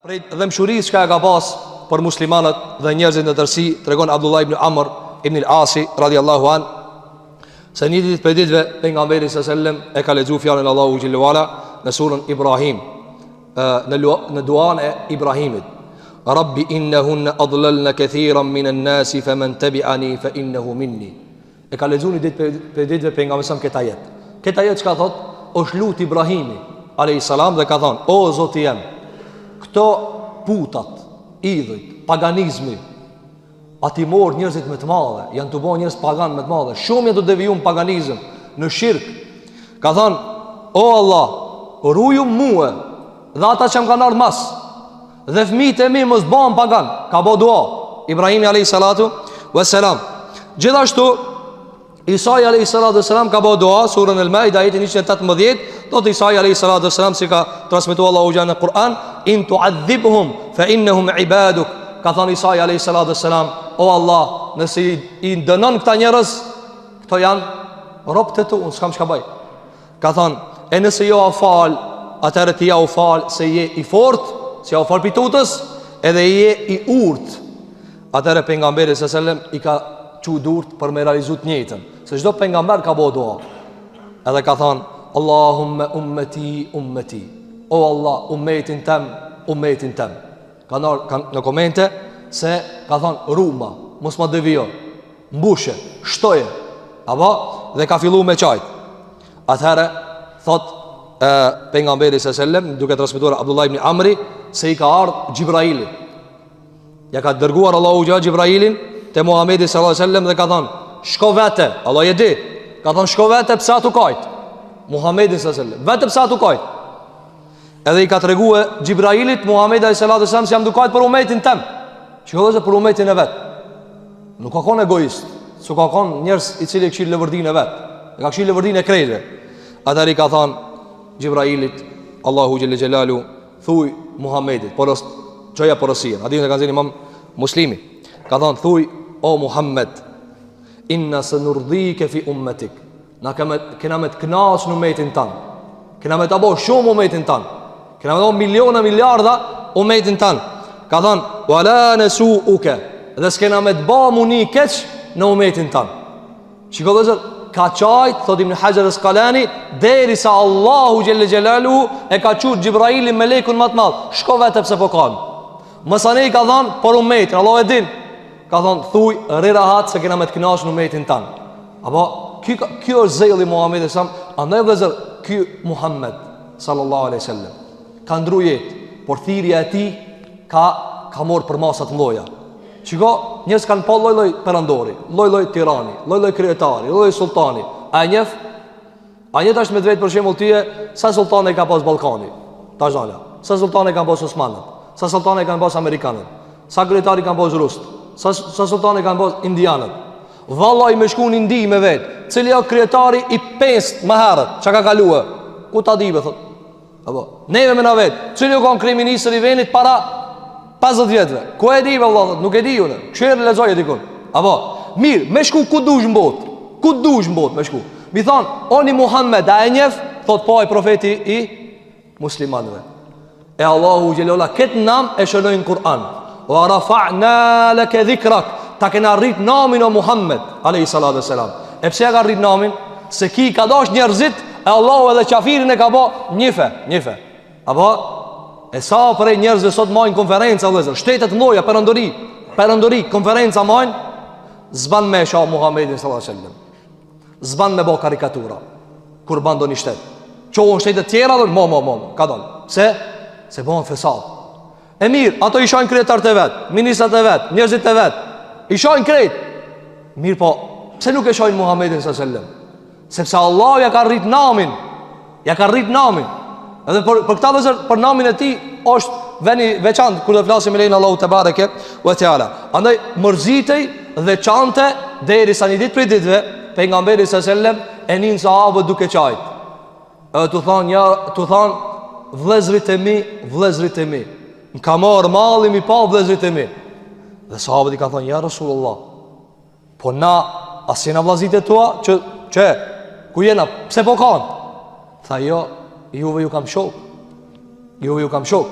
Prej dhembshurisë çka e ka pas për muslimanët dhe njerëzit në tërësi, tregon Abdullah ibn Amr ibn al-Asi radiallahu an se një ditë prej ditëve pejgamberi sallallahu alajhi wasallam e ka lexu fjalën e Allahut xhelle ve ala në surën Ibrahim në në duan e Ibrahimit. Rabbi innahunna adlalna kathiran minan nasi faman tabi'ani fa innahu minni. E ka lexu një ditë prej ditëve pejgamberi sa këtë ajet. Këtë ajet çka thot? Është lut Ibrahimi alayhis salam dhe ka thon: "O Zoti jem, këto putat, idhujt, paganizmi, a t'i marr njerëzit me të madhe, janë tu bo njerëz pagan me të madhe, shumë janë tu deviju në paganizëm, në shirk. Ka thon: "O Allah, rujum mue dhe ata që më kanë ardhur mas, Dhe fëmijët e mi mos bëhen pagan. Ka bo dua Ibrahimi alayhi salatu vesselam. Gjithashtu Isai alayhi salatu vesselam ka bo dua surën El-Maida ajetin 118, thotë Isai alayhi salatu vesselam si ka transmetuar Allahu xhelle në Kur'an, in tu'adhibhum fa innahum ibaduk. Ka thënë Isai alayhi salatu vesselam, o Allah, nëse i, i dënon këta njerëz, këto janë robët e tu, unë s'kam çka bëj. Ka thonë, e nëse jau fal, atëherë ti jau fal se je i fort, se jau fal pi tutës, edhe je i urt. Atëherë pejgamberi alejhi selam i ka çu durt për me realizu të njëjtën. Se çdo pejgamber ka bo dua. Edhe ka thonë, Allahumme ummeti, ummeti. O Allah, ummetin tem, ummetin tem. Ka ardh në komente se ka thonë, ruma, mos ma devijo. mbushe, shtoje, apo, dhe ka fillu me qajt. Atëherë, thot, e, pejgamberi alejhi selam, duke transmetuar Abdullah ibn Amri, se i ka ardhë Xhibraili. Ja ka dërguar Allahu xhel Xhibrailin, te Muhammedi sallallahu alejhi sellem dhe ka thonë, shko vete, Allahu e di, ka thonë, shko vete pse a tu kajt. Muhammedi sallallahu alejhi sellem, vete pse a tu kajt. Edhe i ka tregue Xhibrailit Muhammedi alejhi salatu selam se jam tu kajt për umetin tem. Shiko vëllezër për umetin e vet. Nuk ka konë egoist, s'u ka konë njerëz i cili e kqyr levërdinë e vet. E ka kqyr levërdinë e krejtve. Atëherë i ka thanë Xhibrailit, Allahu xhel-le xhelaluhu, thuj Muhammedit, poros, çoja porosinë. Hadithin e ka nxjerrë imam Muslimi. Ka thanë, thuj, o Muhammed, inna senurdike fi ummetik. Na keme, kena me të knaq në umetin tan. Kena me ta bo shumë umetin tan. Kena me ta bo miliona, miliarda umetin tan. Ka thonë, wa la nesuuke. Dhe s'kena me të ba mu ni keq në umetin tan. Shiko vëllezër, ka qajt, thot Ibn Haxher Askalani, derisa Allahu xhel-le xhelaluhu e ka çu Xhibrailin melekun ma të madh. Shko vete pse po kan. Masanej ka thonë, për umetin, Allahu e din. Ka thonë, thuj, rri rahat se kena me të knaq në umetin tan. Apo, ky, ky është zelli i Muhammedit alejhi selam, andaj vëllezër, ky Muhammed, sallallahu alejhi sellem, ka ndru jetë, por thirrja e tij ka, ka marrë përmasa të mdhoja. Shiko, njerëz kanë pa lloj-lloj perandori, lloj-lloj tirani, lloj-lloj kryetari, lloj-lloj sultani. A e njef? A njeh tash me t'vet për shembull tyje, sa sultane ka pas Ballkani? Tash dala. Sa sultane kanë pas Osmanët? Sa sultane kanë pas amerikanët? Sa kryetari kanë pas rusët? Sa sa sultane kanë pas indianët? Vallai me shku në Indi me vet. Cili është kryetari i pestë më herët? Çka ka kalue? Ku ta di be thot? Apo, neve me na vet, cili u kon kryeministër i vendit para 50 vjetëve? Ku e di valla, thot, nuk e di unë. Kqyr lexoje dikun. Apo, mirë, me shku ku dush në botë? Ku dush në botë me shku? Mi thon, oni Muhammed, a e njef? Thot po ai profeti i muslimanëve. E Allahu xhel-le ue ala këtë nam e shënoi në Kur'an. Wa rafa'na laka dhikrak. Ta kena rrit namin o Muhammed alayhi salatu wasalam. E pse ja ka rrit namin? Se ky ka dash njerëzit e Allahu edhe qafirin e ka bo njife, njife. Apo e sa prej njerëzve sot majnë konferenca vëllezër, shtete të mdhoja perandori, perandori konferenca majnë s'ban me sha Muhammedin sallallahu alaihi wasallam. S'ban me bo karikatura Kur ban ndonjë shtet Çohen shtetet tjera dhe mo, mo, mo, mo Ka donë Se, se bon fesad E mirë, ato i shajnë kryetarët e vet Ministrat e vet, njerëzit e vet I shajnë krejt Mirë po, pse nuk e shajnë Muhammedin alejhi selam Sepse Allah ja ka rrit namin Ja ka rrit namin. Edhe për për këta vëllezër, për namin e tij është veni veçantë kur do flasim me lejen e Allahut tebareke ve teala. Andaj mërzitej dhe qante derisa një ditë prej ditëve pejgamberi alejhi selam e nin sahabët duke qajt. Edhe tu thon ja, tu thon vëllezërit e mi, vëllezërit e mi. Më ka marr malli mi pa vëllezërit e mi. Dhe sahabët i kanë thënë ja Rasulullah, Po na, a s'jena vllazit e tua, që, që, ku jena, pse po kan? Tha jo, juve ju kam shok. Juve ju kam shok.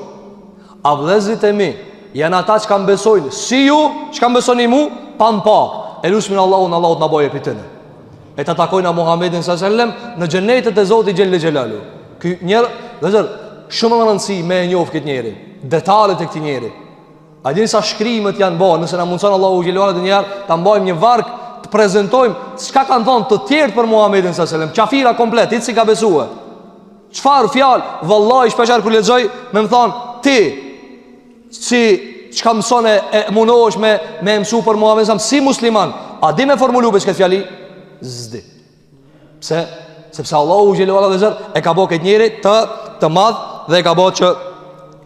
A vëllezërit e mi janë ata çka më besojnë si ju, çka më besoni mu, pa më pa. E lusmin Allahun, Allahu të na bojë prej tyne. E ta takojna Muhammedin s.a.s. në xhenetet e Zotit xhelle xhelaluhu. Ky njeri, vëllezër, shumë me rëndësi me e njoft këtë njeri, detalet e këtij njeri. A dini sa shkrimet janë bo, nëse na mundëson Allahu xhelle ue ala ndonjëherë, ta mbajmë një varg, të prezentojmë çka kanë thonë të tjerët për Muhammedin s.a.s. Qafira komplet, hiç s'i ka besue. Çfarë fjalë, vallahi shpeshherë kur lexoj, me më thonë ti si çka mëson e, e munohesh me me mësu për Muhamedin si musliman, a di me formulu veç këtë fjali? S'di. Pse? Sepse Allahu xhelle ue ala vëllezër e ka bo këtë njeri të të madh dhe e ka bo që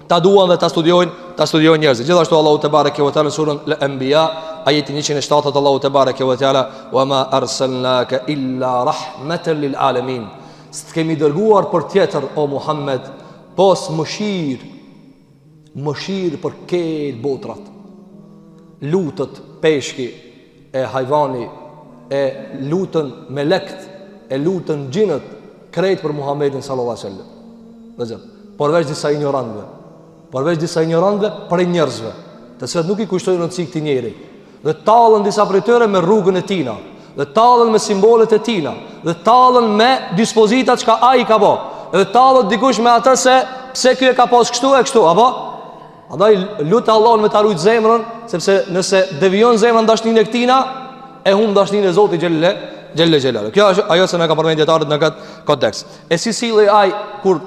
ta duan dhe ta studiojnë, ta studiojnë njerëzit. Gjithashtu Allahu tebareke ve teala në surën Al-Anbiya, ajeti 107 thotë Allahu tebareke ve teala: "Wa ma arsalnaka illa rahmatan lil alamin." S'të kemi dërguar për tjetër, o Muhammed, pos mëshirë, mëshirë për krejt botrat. Lutet peshki e hajvani, e luten melekt, e luten xhinët, krejt për Muhammedin sallallahu alaihi wasallam. Vëllezër, përveç disa injorantëve, Përveç disa injorantëve prej njerëzve, të cilët nuk i kushtojnë rëndësi këtij njeri, dhe tallen disa prej tyre me rrugën e tina, dhe tallen me simbolet e tina, dhe tallen me dispozitat çka ai ka bo, dhe tallet dikush me atë se pse ky e ka pas kështu e kështu, apo? Andaj lute Allahun me ta rujt zemrën, sepse nëse devijon zemrën n'dashninë e këtina, e humb dashninë e Zotit xhelle xhelle xhelaluhu. Kjo është ajo se na ka përmend dijetarët në këtë kontekst. E si sillej ai kur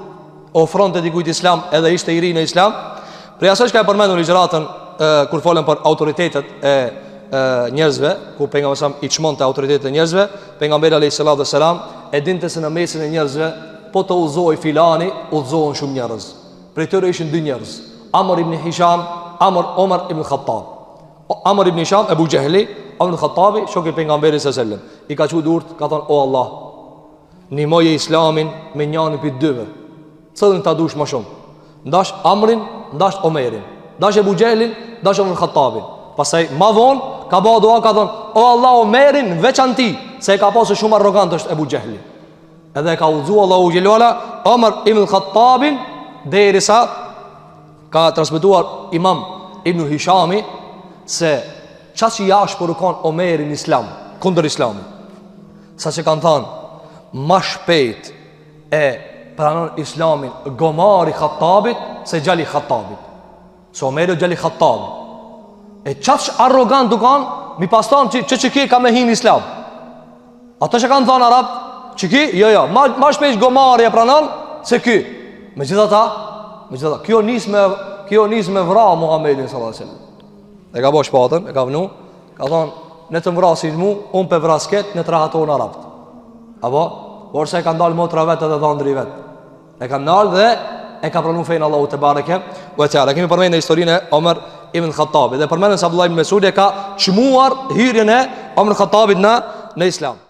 ofronte dikujt islam edhe ishte i ri në islam prej asaj çka e përmendëm ligjëratën e, kur folëm për autoritetet e, e njerëzve ku pejgamberi sa i çmonte autoritetet e njerëzve pejgamberi alayhi salatu selam e dinte se në mesin e njerëzve po të udhëzohej filani udhëzohen shumë njerëz prej tyre ishin dy njerëz Amr ibn Hisham Amr Omar ibn Khattab Amr ibn Hisham Ebu Xhehli Omar ibn Khattabi shoku i pejgamberit sallallahu alaihi wasallam i ka çu durt ka thon o Allah Nimoje islamin me njanin prej dyve Cilin ta dush ma shumë N'dash Amrin, n'dash Omerin N'dash Ebu Xhehlin, n'dash Omer Khattabin Pastaj ma vonë, ka ba dua, ka thonë O Allah Omerin, veçanti Se e ka pa se shumë arrogant është Ebu Xhehli Edhe e ka udhëzu Allahu xhelle ue ala Omer ibn Khattabin Derisa ka transmetuar imam Ibn Hishami Se qaq i ashpër u kanë Omeri në islam Kundër islamit Sa që kanë thanë, ma shpejt e pranon islamin gomari i Khattabit se djali i Khattabit. Se Omeri o djali i Khattabit. E qaq arrogant u kanë, mi pas thanë që që, që ky ka me hi n'islam. Ato që kanë thanë arabët, që ky, jo, jo, ma, ma shpejt gomari e pranon se ky. Megjithatë, megjithatë, kjo nis me, kjo nis me vra Muhammedin sallallahu alaihi wasallam. E ka bo shpatën, e ka vnu, Ka thonë, ne të m'vrasin mu, unë pe vras ket, ne të rahatohen arabët. Apo, por se e ka ndalë motra vet edhe dhandri vet. E ka ndalë dhe e ka pranu fejnë Allahu tebareke ve teala. Kemi përmend historinë e Omer ibn Khattabit. Dhe përmendëm se Abdullah ibn Mesudi e ka çmuar hyrjen e Omer Khattabit në, në islam.